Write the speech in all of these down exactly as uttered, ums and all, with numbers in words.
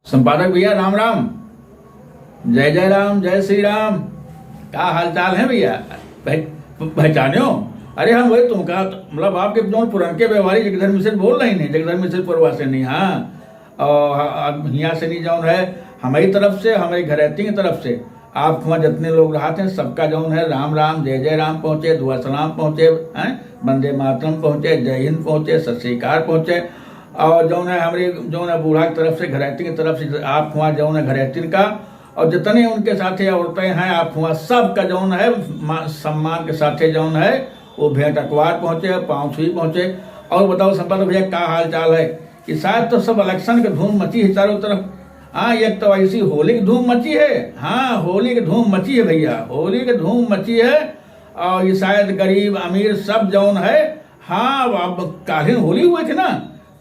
संपादक भैया, राम राम। जय जय राम, जय श्री राम। का हाल चाल है भैया? पह-, पहचान्यो? अरे, हम वही तुमका, मतलब, आपके जौन पुरनके व्यवहारी जगधर मिश्र बोल रही नहीं, जगधर मिश्र पुरवा से नहीं, हाँ। और ह-, अब हियाँ से नहीं, जौन है, हमारी तरफ से, हमारी घरैती की तरफ से, आप हुआँ जितने लोग रहत हैं, सबका जौन है, राम राम, जय जय राम पहुँचे, दुआ सलाम पहुँचे, हैं, वंदे मातरम पहुँचे, जय हिंद पहुँचे, सत श्री अकाल पहुँचे। और जौन है, हमरे, जौन है, बूढ़ा की तरफ से, घरैती की तरफ से, आप हुआँ जौन है, घरैतिन का, और जितने उनके साथे औरतें हैं, आप हुआँ, सबका जौन है, मा-, सम्मान के साथे जौन है, वो भेंट अकवार पहुँचे, पाँव छुई पहुँचे। और बताओ संपत भैया, का हाल चाल है? कि शायद तो सब election के धूम मची है चारों तरफ। हाँ, एक तो ऐसी होली की धूम मची है। हाँ, होली की धूम मची है भैया, होली की धूम मची है। और ये शायद गरीब अमीर सब जौन है, हाँ, अब काल्हिन होली हुए थे ना,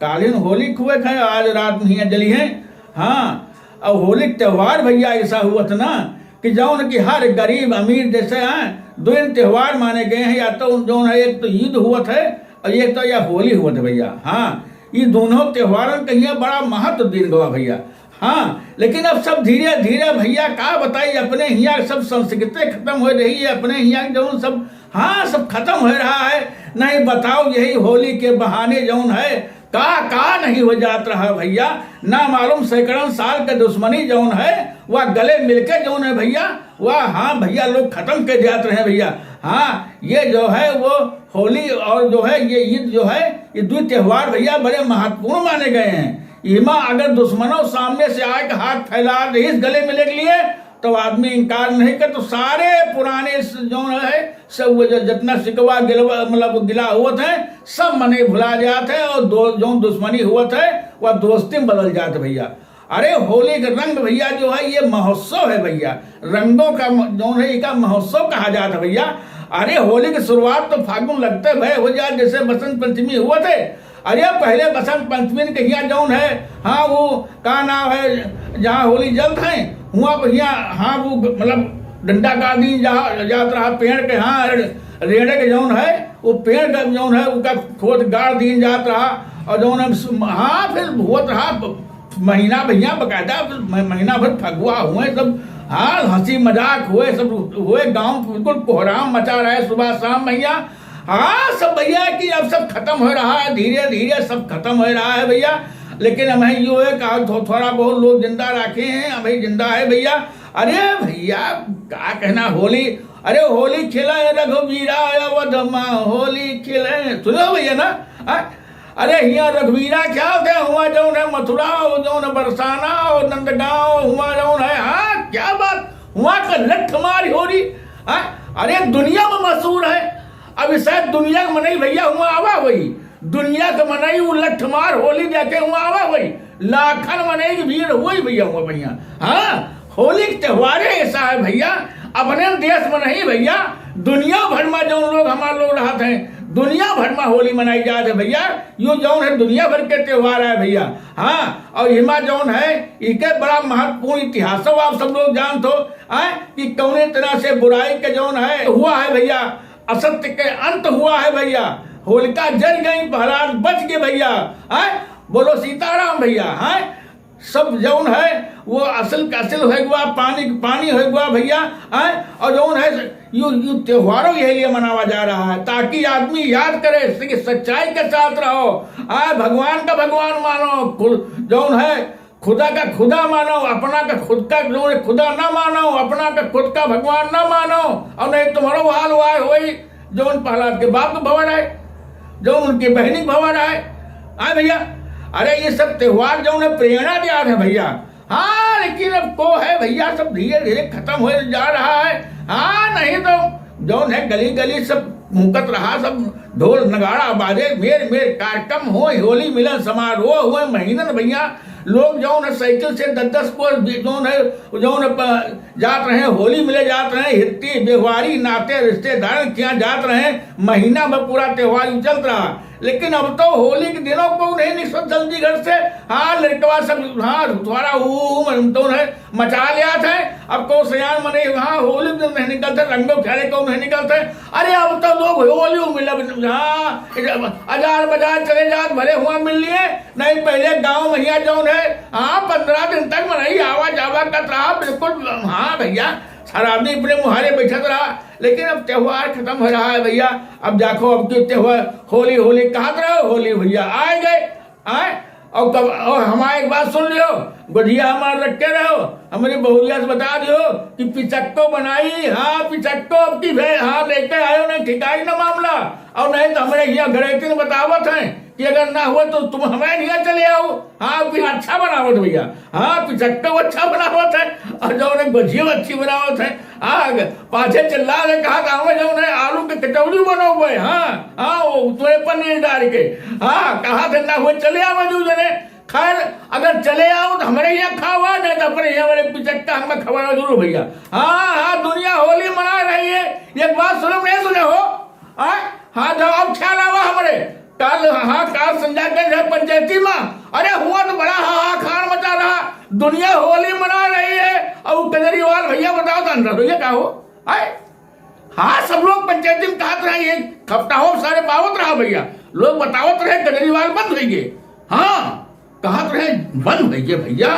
काल्हिन होली हुए थे, आज रात में हियाँ जली है। हाँ, और होली के त्योहार भैया ऐसा हुआ था ना कि जौन कि हर गरीब अमीर जैसे हैं, दो दिन त्योहार माने गए हैं, या तो जौन है, एक तो ईद हुआ था और एक तो या होली हुआ था भैया। हाँ, ये दोनों त्योहारन के हियाँ बड़ा महत्व दीन गवा भैया। हाँ, लेकिन अब सब धीरे धीरे भैया का बताई, अपने हियाँ सब संस्कृति खत्म हो रही है, अपने हियाँ जौन सब, हाँ, सब खत्म हो रहा है। नहीं बताओ, यही होली के बहाने जौन है, का का नहीं हो जात रहा भैया, ना मालूम। सैकड़न साल के दुश्मनी जौन है, वह गले मिलके जौन है भैया, वह, हाँ भैया, लोग खत्म कर जात रहे भैया। हाँ, ये जो है वो होली और जो है ये ईद जो है, ये दो त्योहार भैया बड़े महत्वपूर्ण माने गए हैं। इमा अगर दुश्मनों सामने से आके हाथ फैला रही इस गले मिले के लिए, तो आदमी इनकार नहीं कर। तो सारे पुराने स-, जो है, सब वो जो जितना शिकवा गिलवा, मतलब, गिला हुआ था, सब मने भुला जात है और दो, जो दुश्मनी हुआ था, वह दोस्ती में बदल जात है भैया। अरे, होली के रंग भैया जो है, ये महोत्सव है भैया, रंगों का म-, जो है, इका महोत्सव कहा जात है भैया। अरे, होली की शुरुआत तो फागुन लगते भय हो जाए, जैसे बसंत पंचमी हुआ थे। अरे, पहले बसंत पंचमी के हियाँ जौन है, हाँ, वो का नाम है, जहाँ होली जलत है, हुआँ पर हियाँ, हाँ, वो ग-, मतलब, डंडा का दिन जहाँ जात रहा पेड़ के, हाँ, रे-, रेड़े के जौन है, वो पेड़ का जौन है, उनका खोद गाड़ दीन जात रहा, और जौन है, हाँ, फिर हुआ रहा, महीना भैया, बकायदा म-, महीना भर फगुआ हुए सब, हाँ, हँसी मजाक हुए, सब हुए, गाँव बिल्कुल कोहराम मचा रहे सुबह शाम भैया। हाँ, सब भैया कि अब सब खत्म हो रहा है, धीरे धीरे सब खत्म हो रहा है भैया। लेकिन हम यो है कहा, थो-, थोड़ा बहुत लोग जिंदा रखे हैं, हम ही जिंदा है भैया। अरे भैया, का कहना, होली, अरे होली खेले रघुवीरा, अवध मा होली खेले, सुनो भैया ना, हाँ? अरे हियाँ रघुवीरा क्या होते हैं, हुआ जौन है मथुरा, और जौन है बरसाना, और नंदगांव, हुआ जौन है, हाँ, क्या बात, हुआ का लठ मारी होली, हाँ? अरे दुनिया में मशहूर है। अब शायद दुनिया में नहीं भैया, हुआ आवा हुई, दुनिया के मनई उ लठ मार होली देखे हुआ आवा हुई, लाखन मनई की भीड़ हुई भैया, हुआ भैया। हाँ, होली के त्योहारे ऐसा है भैया, अपने देश में नहीं भैया, दुनिया भर में जौन लोग हमारे लोग रहत हैं, दुनिया भर में होली मनाई जात है भैया। यो जौन है दुनिया भर के त्योहार है भैया। हाँ, और इमा जौन है, इके बड़ा महत्वपूर्ण इतिहास हो, आप सब लोग जानत हो, आए, कि कौने तरह से बुराई के जौन है हुआ है भैया, असत्य के अंत हुआ है भैया। होलिका जल गई, प्रहलाद बच गए भैया। आए, बोलो सीताराम भैया। आए, सब जौन है वो असल का असल होए गुआ, पानी का पानी होए गुआ भैया। आए, और जौन है यू, यू त्योहारों यही लिए मनावा जा रहा है, ताकि आदमी याद करे कि सच्चाई के साथ रहो। आए, भगवान का भगवान मानो, खु-, जौन है खुदा का खुदा मानो, अपना का खुद का जौन है खुदा ना मानो, अपना का खुद का भगवान ना मानो, और नहीं तुम्हारो हाल हुआ होई जौन प्रहलाद के बाप के भवा रहे, जौन उनके बहनी के भवा रहे। हाँ भैया, अरे ये सब त्योहार जौन है प्रेरणा दिया है भैया। हाँ, लेकिन अब को है भैया, सब धीरे धीरे खत्म हो जा रहा है। हाँ, नहीं तो जौन है गली गली सब भूकत रहा, सब ढोल नगाड़ा बाजे, मेर मेर कार्यक्रम हो, होली मिलन समारोह हुए, महीनन भैया लोग जौन है साइकिल से दस दस कोस भी जौन है, जौन है प-, जात रहे, होली मिले जात रहे, हित्ती, बेहुआरी, नाते, रिश्तेदार के यहाँ जात रहे, महीना भर पूरा त्योहार यूं चलत रहा। लेकिन अब तो होली के दिनों को नहीं निकल जल्दी घर से। हाँ, लड़कवा सब, हाँ, थोड़ा ऊ, ऊ, तो है, मचा लिया था। अब कौन सयान मने, हाँ, होली के दिन नहीं निकलते, रंगो खेले को नहीं निकलते। अरे, अब तो लोग होली में मिलब, हाँ, अजार बाजार चले जात, भले हुआ मिल लिए, नहीं, पहले गाँव महिया जौन है, हाँ, पन्द्रह दिन तक मनई आवा जावा करत रहा, बिल्कुल, हाँ भइया, हर आदमी अपने मुहारे बैठत रहा, लेकिन अब त्योहार खतम हो रहा है भइया। अब देखो, अब के त्योहार, होली, होली कहत रहो, होली भइया आए गए, आए, और कब, और हमार एक बात सुन लियो, गोझिया हमार रख के रहो, हमरी बहुरिया से बता दियो कि पिचक्को बनाई, हाँ, पिचक्को अब की भे, हाँ, लेके आयो, नहीं ठिकाई ना मामला, और नहीं तो हमरे हिया घरेतिन बतावत हैं कि अगर ना हुआ तो तुम हमारे हिया चले आओ। हाँ, भी अच्छा बनावत भइया, हाँ, पिचक्को अच्छा बनावत है, और जौन है गोझियो अच्छी बनावत है। हाँ, पाछे चिल्ला के कहा था, "हमें जौन है आलू के कचौड़ी बनोबे, हाँ, हाँ, वो तोरे पनीर डाल के, हाँ, कहा थे ना हुए चले आओ दू जने।" खैर, अगर चले आओ तो हमरे हिया खावा, नहीं तो अपने हिया वाले पिचक्का हमका खवाओ जरूर भइया। हाँ, हाँ, दुनिया होली मना रही है, एक बात सुनो, नहीं सुने हो? हाँ, हाँ, जवाब ख्याल आवा हमरे। काल, हाँ, काल संध्या के है पंचायती में, अरे हुआ तो बड़ा हाहाकार मचा रहा, दुनिया होली मना रही है, और वो केजरीवाल भइया बताओ तो अंदर भइया का हो? आए? हाँ, सब लोग पंचायती में कहत रहे, ये खपटा हो सारे बावत रहा भइया, लोग बतावत रहे केजरीवाल बंद होइगे। हाँ, कहत रहे बंद होइगे भइया।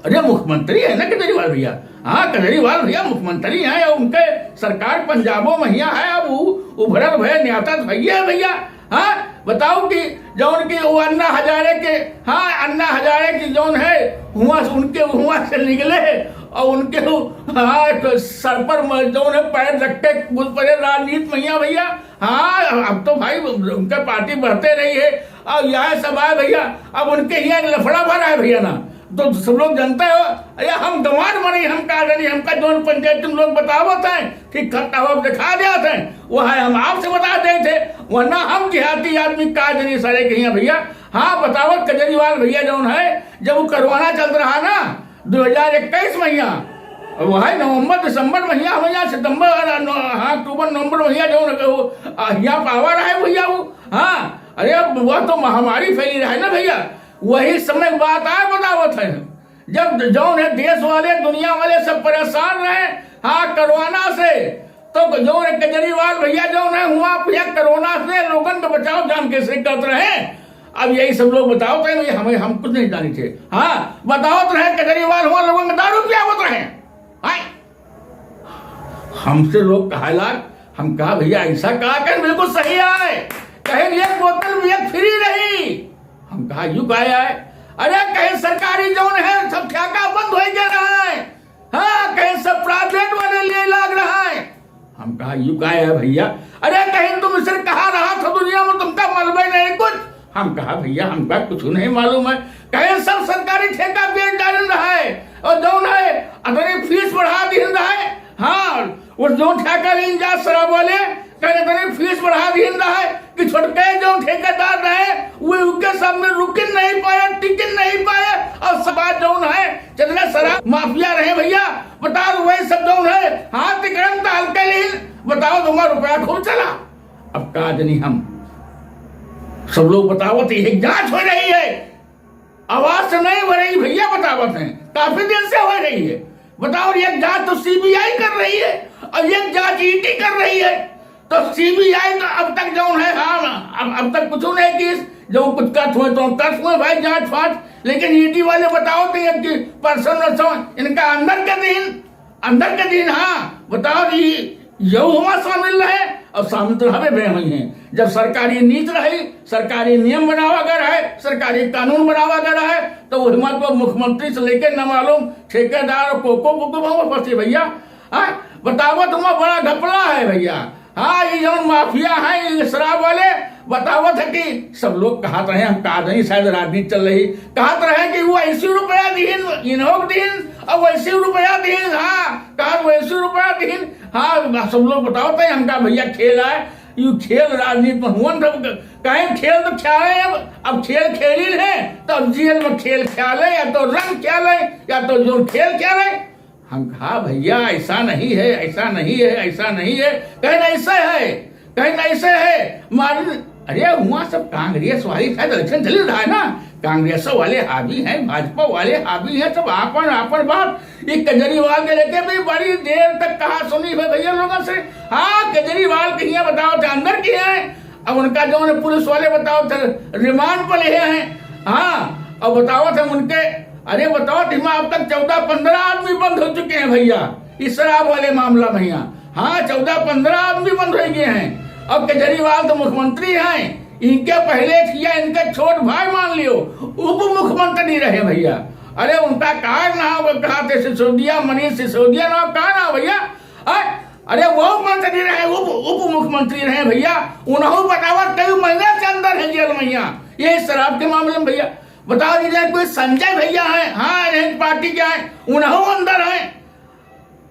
अरे मुख्यमंत्री है ना केजरीवाल भइया। हाँ, केजरीवाल भइया मुख्यमंत्री हैं और उनके सरकार पंजाबो महिया है, अब उ-, उभरल भइया, न्याता तो भइया है भइया। हाँ, बताओ कि जौन कि वो अन्ना हजारे के, हाँ, अन्ना हजारे की जौन है, हुआ से उनके, हुआ से निकले और उनके, हाँ, तो सर पर म-, जौन है पैर रख के कूद पड़े राजनीति महिया भइया। हाँ, अब तो भाई उनका पार्टी बढ़ते रही है। और यह सब आए भइया, अब उनके हिया एक लफड़ा भरा है भइया ना, तो सब लोग जानते हो। अरे हम गंवार मरे, हम का जानी, हमका जौन पंचायत में लोग बतावत हैं कि खट्टा हो दिखा देत हैं, वो है हम आपसे बता देते, वरना हम देहाती आदमी का जानी सारे कहिया भइया। हाँ, बतावत केजरीवाल भइया जौन है, जब वो कोरोना चलत रहा ना, दो हजार इक्कीस महिया, वो है नवंबर, दिसंबर महिया, महिया, सितंबर, आ, न-, हाँ, अक्टूबर, नवंबर महिया जौन है, वो, आ, हिया पावर है भइया वो। हाँ, अरे अब वह तो महामारी फैली रहे ना भइया, वही समय बात आए बतावत है, जब जौन है देश वाले, दुनिया वाले सब परेशान रहे, हाँ, कोरोना से, तो जौन है केजरीवाल भइया जौन है हुआ भइया कोरोना से लोगन के बचाव जान कैसे करत रहे। अब यही सब लोग बतावत हैं, ये हमें, हम कुछ नहीं जानी थे। हाँ, बतावत रहे केजरीवाल हुआ लोगन के दारू पियावत रहे। हाँ, हमसे लोग कहा लाग, हम कहा भइया ऐसा कहा कहें बिल्कुल सही आए, कहें एक बोतल में एक फ्री रही। हम कहा यू का आए? अरे कहें सरकारी जौन है सब ठेका बंद होइ गए रहे, हाँ कहें सब प्राइवेट वाले लिए लाग रहा है। हम कहा यू का है भइया? अरे कहें तुम इसे कहा रहा था दुनिया में तुमका मालूम ही नहीं कुछ। हम कहा भइया हमका कुछ नहीं मालूम है। कहें सब सरकारी ठेका बेच डाल रहा है और जौन है अतनी फीस बढ़ा दिहन रहा है। हाँ, वो जौन ठेका लेन जा शराब वाले, कहें अतनी फीस बढ़ा दिहन रहा है कि छोटके जौन ठेकेदार रहे, वो उनके सामने रुकिन नहीं पाए, टिकिन नहीं पाए। और सब बात जौन है, जितना शराब माफिया रहे भइया, बताओ वही सब जौन है, हाथ तिकड़म डाल के लीन, बताओ तुम्हारा रुपया खूब चला। अब का जनी हम, सब लोग बतावत है, एक जांच हो रही है, आवाज से नहीं हो रही भइया, बतावत हैं, काफी दिन से हो रही है। बताओ, एक जांच तो सीबीआई कर रही है और एक जांच ईडी कर रही है, तो सीबीआई तो अब तक जौन है, हाँ, अब, अब तक कुछ नहीं किस, जो कुछ कत हुए तो कत हुए भाई जांच फांच, लेकिन ईडी वाले बताओ तो एक पर्सन, इनका अंदर के दिन, अंदर के दिन, हाँ, बताओ जी, यहू हुआ शामिल रहे और शामिल तो हवे भे हुई हैं। जब सरकारी नीति रही, सरकारी नियम बनावा गया रहे, सरकारी कानून बनावा गया रहे, तो वही मतलब मुख्यमंत्री से लेके न मालूम ठेकेदार और कोको कोको वहाँ फंसे भइया। हाँ, बतावत हुआ बड़ा घपला है भइया। हाँ, ये जौन माफिया है, ये शराब वाले, बतावत है कि सब लोग कहत रहे, हम का नहीं, शायद राजनीति चल रही, कहत रहे कि वो ऐसी रुपया दीन, इन्हों दीन, और वैसी रुपया दीन, हाँ, कहत वैसी रुपया दीन, हाँ, सब लोग बतावत है, हमका भइया खेल आए, यू खेल राजनीति में हुआ, सब कहें खेल तो खेले अब, अब खेल खेली है, तो अब जेल में खेल खेले, या तो रंग खेले, या तो जो खेल खेले। हम कहा, "भइया, ऐसा नहीं है, ऐसा नहीं है, ऐसा नहीं है।" कहें, "ऐसे है।" कहें, "ऐसे है।" मालूम, अरे, हुआ सब कांग्रेस वाली शायद इलेक्शन चल रहा है ना, कांग्रेसो वाले हावी हैं, भाजपा वाले हावी हैं, सब आपन आपन बात। ये केजरीवाल के लेके भी बड़ी देर तक कहा सुनी है भैया लोगों से। हाँ, केजरीवाल के यहाँ बताओ थे अंदर किए हैं, अब उनका जौन पुलिस वाले बताओ थे रिमांड पर लिए हैं। हाँ, और बताओ थे उनके, अरे बताओ थे, अब तक चौदह पंद्रह आदमी बंद हो चुके हैं भैया, इस शराब वाले मामला में यहाँ। हाँ, चौदह पंद्रह आदमी बंद हो गए हैं। अब केजरीवाल तो मुख्यमंत्री हैं, इनके पहले किया, इनका छोट भाई मान लियो, उप मुख्यमंत्री रहे भैया। अरे उनका का नाम कहा थे, सिसोदिया, मनीष सिसोदिया नाम का नाम भैया? अरे, अरे वो मंत्री रहे, उप उप मुख्यमंत्री रहे भैया, उन्हों बतावा कई महीने से अंदर है जेल में यहाँ, ये शराब के मामले में भैया। बता दीजिए, कोई संजय भैया हैं, हाँ, इन्हें पार्टी के हैं, उन्हों अंदर हैं।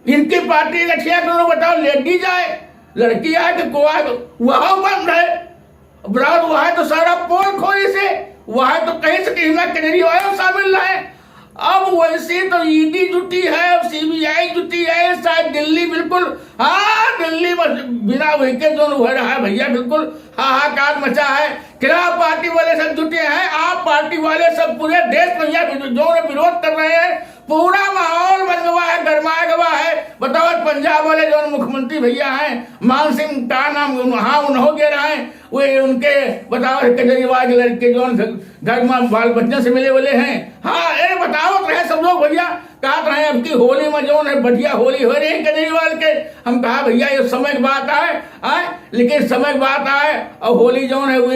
इनकी पार्टी का ठिया करो, बताओ, लेडीज आए, लड़की आए कि को आए, वह बंद है। ब्राउन वह तो सारा पोल खोली से, वह तो कहीं से कहीं ना केजरीवाल शामिल है। अब वैसे तो ईडी जुटी है, अब सीबीआई जुटी है, शायद दिल्ली बिल्कुल, हाँ, दिल्ली बस बिना वही के जो हुआ रहा है भैया, बिल्कुल हाहाकार मचा है। खिलाफ पार्टी वाले सब जुटे हैं, आप पार्टी वाले सब पूरे देश में यहाँ जो विरोध कर रहे हैं, पूरा माहौल बन गवा है, गरमा गवा है। बताओ, पंजाब वाले जौन मुख्यमंत्री भैया हैं, मान सिंह का नाम, हाँ, उन्हों के रहे, वे उनके, बताओ, केजरीवाल के लड़के जौन घ-, घर में बाल बच्चों से मिले वाले हैं। हाँ, अरे बताओ रहे सब लोग भैया, कहत रहे अब की होली में जौन है बढ़िया होली हो रही है केजरीवाल के। हम कहा भैया ये समय की बात आए, आए, लेकिन समय की बात आए और होली जौन है वो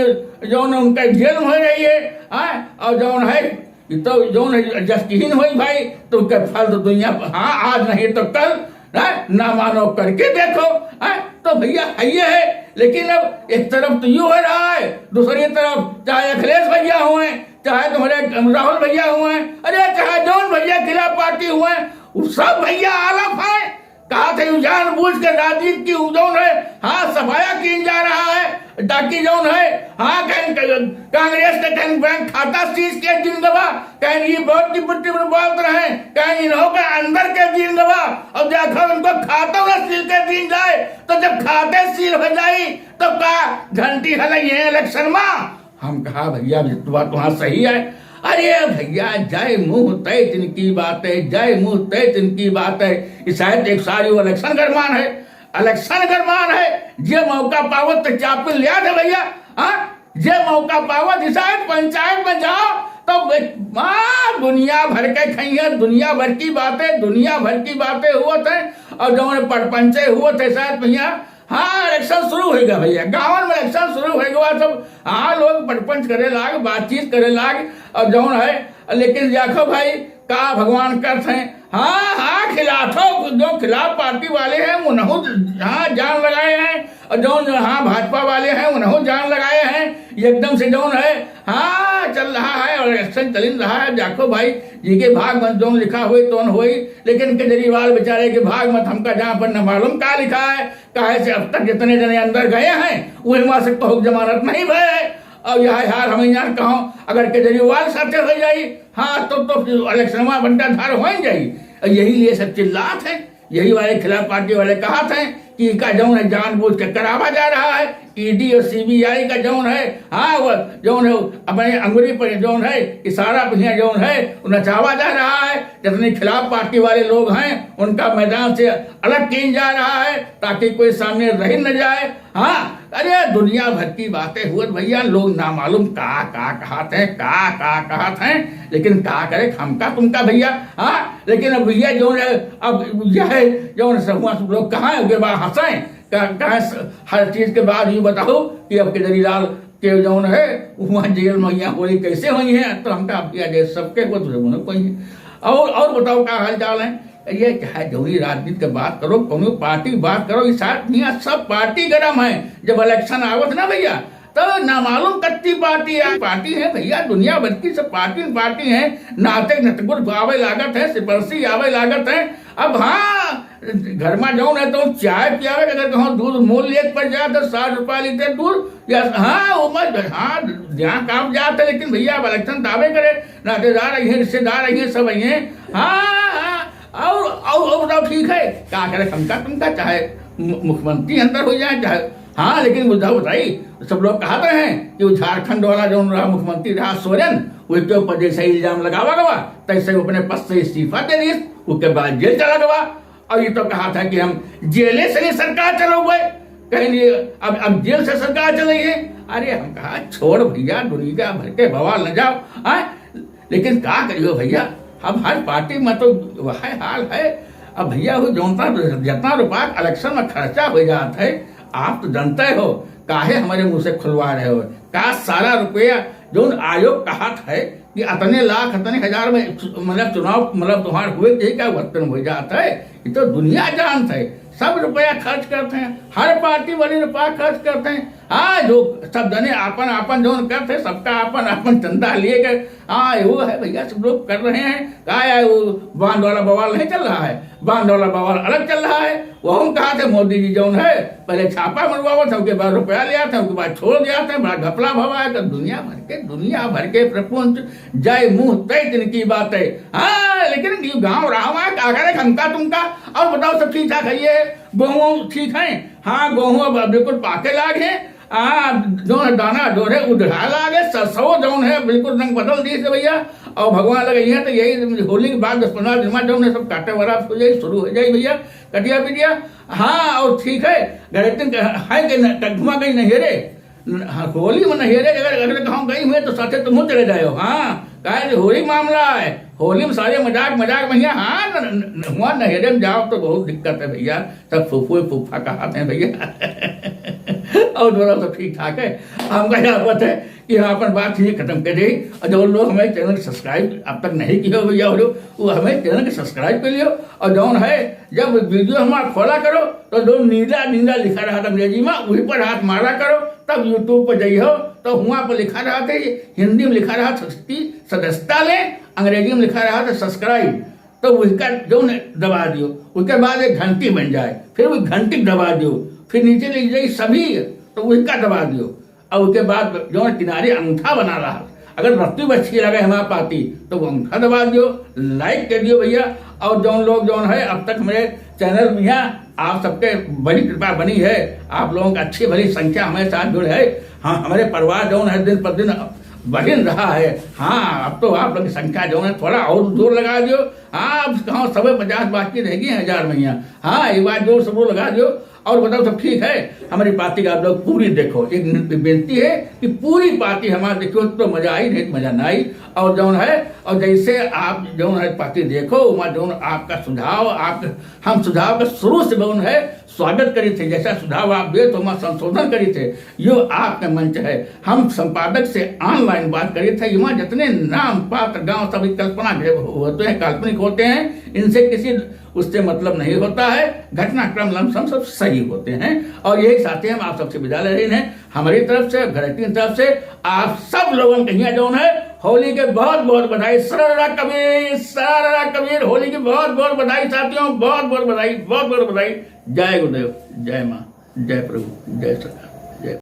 जौन उनका जेल में हो रही है, आए, और जौन है ये तो जौन है जस्टिहिन होई भाई, तो उनका फल तो दुनिया, हाँ, आज नहीं तो कल, हैं, ना मानो करके देखो, हैं, तो भैया है ये है। लेकिन अब एक तरफ तो यू हो रहा है, दूसरी तरफ चाहे अखिलेश भैया हुए, चाहे तुम्हारे राहुल भैया हुए, अरे चाहे जौन भैया खिलाफ पार्टी हुए, वो सब भैया आलफ है। कहा थे, जानबूझ के राजनीति की जौन है, हाँ, सफाया की जा रहा है, ताकि जौन है, हाँ, कहीं क-, कांग्रेस के कहीं बैंक खाता सीज के दिन गवा, कहीं ये बहुत डिप्टी में बोलत रहे, कहीं इन्हों के अंदर के दिन गवा, और देखो उनको खातों में सील के दिन जाए, तो जब खाते सील हो जाई, तो का घंटी हलई है इलेक्शन में? हम कहा, "भैया, ये तो बात वहाँ सही है।" अरे भैया, जय मुँह तय तिनकी बात है, जय मुँह तय तिनकी बात है। ये शायद एक सारी वो इलेक्शन गरमान है, इलेक्शन गरमान है। जे मौका पावत तो चापी लिया था भैया, हाँ? जे मौका पावत, शायद पंचायत में जाओ, तो बे-, हाँ, दुनिया भर के खइए, दुनिया भर की बातें, दुनिया भर की बातें हुआ थे, और जौन परपंचे हुआ थे, शायद भैया, हाँ, इलेक्शन शुरू होइ गवा भैया, गाँवन में इलेक्शन शुरू होइ गवा, सब, हाँ, लोग परपंच करे लाग, बातचीत करे लाग, और जौन है, लेकिन देखो भाई, का भगवान करत हैं, हाँ, हाँ, खिलाफो, जो खिलाफ पार्टी वाले हैं, उन्हों, हाँ, जान लगाए हैं, और जौन, हाँ, भाजपा वाले हैं, उन्हों जान लगाए हैं, एकदम से जौन है, हाँ, चल रहा है, और इलेक्शन चलिन रहा है, देखो भाई, जी के भाग में जौन लिखा होई, तौन होई, लेकिन केजरीवाल बेचारे के भाग में हमका जहाँ पर न मालूम का लिखा है, काहे से अब तक जितने जने अंदर गए हैं, वही मासिक तो जमानत नहीं भय है। अब यह हाल हम यहाँ कहूँ, अगर केजरीवाल साथे हो जाई, हाँ, तो, तो फिर इलेक्शन में बंटाधार हो ही जाई। और यही लिए सब चिल्लात हैं, यही वाले खिलाफ पार्टी वाले कहत हैं कि इनका जौन है जानबूझ के करावा जा रहा है, ईडी और सीबीआई का जौन है, हाँ, वो जौन है, अपने अंगुली पर जौन है, इशारा पर जौन है, वो नचावा जा रहा है। जितने खिलाफ पार्टी वाले लोग हैं, उनका मैदान से अलग किया जा रहा है, ताकि कोई सामने रह न जाए। हाँ, अरे, दुनिया भर की बातें हुअत भैया, लोग नामालूम का, का कहत हैं, का, का कहत हैं, लेकिन का करे, हमका, तुमका भैया। हाँ, लेकिन अब भैया जौन है, अब यह है, जौन है, सब लोग कहाँ है, उनके बाद हंसें, का-, कहाँ स-, हर चीज के बाद यूं बताओ कि अब केजरीवाल के जौन है, वहाँ जेल में यहाँ होली कैसे हुई है, तो हमका भैया जे सबके वो तो जरूर कोई है। और, और बताओ, का हाल चाल है? ये चाहे जौनी राजनीति के बात करो, कौनो पार्टी की बात करो, ये साथ यहाँ सब पार्टी गरम है। जब इलेक्शन आवत ना भैया, तो नामालूम कत्ती पार्टी है, पार्टी है भैया, दुनिया भर की सब पार्टी, पार्टी है। नाते नतगुल आवे लागत है, सिपरसी आवे लागत है। अब हाँ, घर में जौन है तो चाय पियावे, अगर कहूँ दूध मोल लिए पर जाए तो साठ रुपया लीटर दूध, या हाँ, वो मत, हाँ, जहाँ काम जात है, लेकिन भैया, अब इलेक्शन दावे करे, नातेदार आई हैं, रिश्तेदार आई हैं, सब आई हैं। हाँ, हाँ, और, और, और बताओ, ठीक है, का करे, हमका, तुमका, चाहे मु-, मुख्यमंत्री अंदर हो जाए, चाहे हाँ, लेकिन मुद्दा बताई, सब लोग कहत रहे कि वो झारखंड वाला जौन रहा मुख्यमंत्री रहा सोरेन, वो के ऊपर जैसे इल्जाम लगावा गवा, तैसे वो अपने पद से इस्तीफा दे दिस, उसके बाद जेल चला गवा। और ये तो कहा था कि हम जेले से नहीं सरकार चलाओगे, कहीं नहीं, अब, अब जेल से सरकार चलाई है। अरे हम कहा, छोड़ भैया, दुनिया भर के बवाल न जाओ, हाँ? लेकिन का करियो भैया, अब हर पार्टी में तो वह हाल है। अब भैया, वो जौन सा, जितना रुपया election में खर्चा हो जात है, आप तो जानते हो, काहे हमारे मुंह से खुलवा रहे हो? का सारा रुपया जौन आयोग कहत है कि अतने लाख, अतने हजार में, मतलब, चुनाव, मतलब, तुम्हार हुए के का वर्तन हो जात है, ये तो दुनिया जानत है। सब रुपया खर्च करते हैं, हर पार्टी वाले रुपया खर्च करते हैं। हाँ, जो सब जने आपन आपन जौन करते हैं, सबका आपन आपन चंदा लिए के, हाँ, वो है भैया, सब लोग कर रहे हैं। का है, वो बांध वाला बवाल नहीं चल रहा है, बांध वाला बवाल अलग चल रहा है। वो हम कहा थे, मोदी जी जौन है, पहले छापा मरवावत है, उसके बाद रुपया ले आते हैं, उसके बाद छोड़ दिया था, बड़ा घपला भवा है। तो दुनिया भर के, दुनिया भर के प्रपंच, जय मुंह तय दिन की बात है। हाँ, लेकिन ये गाँव राम है, का करे, हमका तुमका। और बताओ, सब ठीक ठाक है? ये गेहूँ ठीक है? हाँ, गेहूँ अब बिल्कुल पाके लाग है। आ, जौन है दाना, जौन है उधड़ा लागे, सरसों जौन है बिल्कुल रंग बदल दिए से भैया। और भगवान लगे यहाँ तो यही होली के बाद दस पन्द्रह दिन में जौन है सब काटे वाला हो जाए, शुरू हो जाए भैया, कटिया पिटिया। हाँ, और ठीक है, घरे दिन है कि न-, टकधुआ गई नैहरे, न-, हाँ, होली में नैहरे अगर, अगर गाँव गई हुए तो साथे तुम चले जाओ। हाँ, काहे कि होली मामला है, होली में सारे मजाक, मजाक में यहाँ, हाँ, न-, न-, न-, हुआ नैहरे में जाओ तो बहुत दिक्कत है भैया। सब फूफू फूफा कहत हैं भैया। और दोनों सब ठीक ठाक है। हमका यहाँ बात है कि हम अपन बात यहीं खत्म कर दी। और जो लोग हमारे channel subscribe अब तक नहीं किए हो भैया, वो लोग, वो हमारे channel के subscribe कर लियो। और जौन है, जब video हमारा खोला करो, तो जो नीला नीला लिखा रहा था अंग्रेजी में, वही पर हाथ मारा करो, तब YouTube पर जाइए हो, तो हुआ पर लिखा रहा था, हिंदी में लिखा रहा था कि सदस्यता लें, अंग्रेजी में लिखा रहा था subscribe। तो उसका जौन दबा दियो, उसके बाद एक घंटी बन जाए, फिर वो घंटी दबा दियो, फिर नीचे ले जाइए सभी, तो उसका दबा दियो। और उसके बाद जौन किनारे अंगूठा बना रहा, अगर रत्ती बच्ची लगे हमारा पाती, तो वो अंगूठा दबा दियो, like कर दियो भैया। और जौन लोग जौन है अब तक मेरे channel में यहाँ आप सबके बड़ी कृपा बनी है, आप लोगों की अच्छी भली संख्या हमारे साथ जुड़े है। हाँ, हमारे परिवार जौन है दिन पर दिन बढ़िन रहा है। हाँ, अब तो आप लोग की संख्या जौन है थोड़ा और जोर लगा दियो। हाँ, अब कहाँ सबै पचास बाकी रह गई हजार में यहाँ। हाँ, एक बार जोर से वो लगा दियो। और बताओ, सब ठीक है? हमारी पाती का आप लोग पूरी देखो, एक न-, विनती है कि पूरी पाती हमारी देखो तो मजा आई, नहीं तो मजा ना आई। और जौन है, और जैसे आप जौन है पाती देखो, वहाँ जौन आपका सुझाव, आप, हम सुझाव का शुरू से जौन है स्वागत करी थे, जैसा सुझाव आप दे तो वहाँ संशोधन करी थे। यो आपका मंच है, हम संपादक से online बात करी थे। वहाँ जितने नाम पात्र गांव सभी कल्पना के होते हैं, काल्पनिक होते हैं, इनसे किसी उससे मतलब नहीं होता है, घटनाक्रम लमसम सब सही होते हैं। और यही साथे हम आप सबसे विदा ले रहे हैं, हमारी तरफ से, घरेटी की तरफ से, आप सब लोगन के यहाँ जौन है होली के बहुत बहुत बधाई। सररा कबीर, सररा कबीर, होली की बहुत बहुत बधाई साथियों, बहुत बहुत बधाई, बहुत बहुत बधाई। जय गुरुदेव, जय माँ, जय प्रभु, जय सरकार।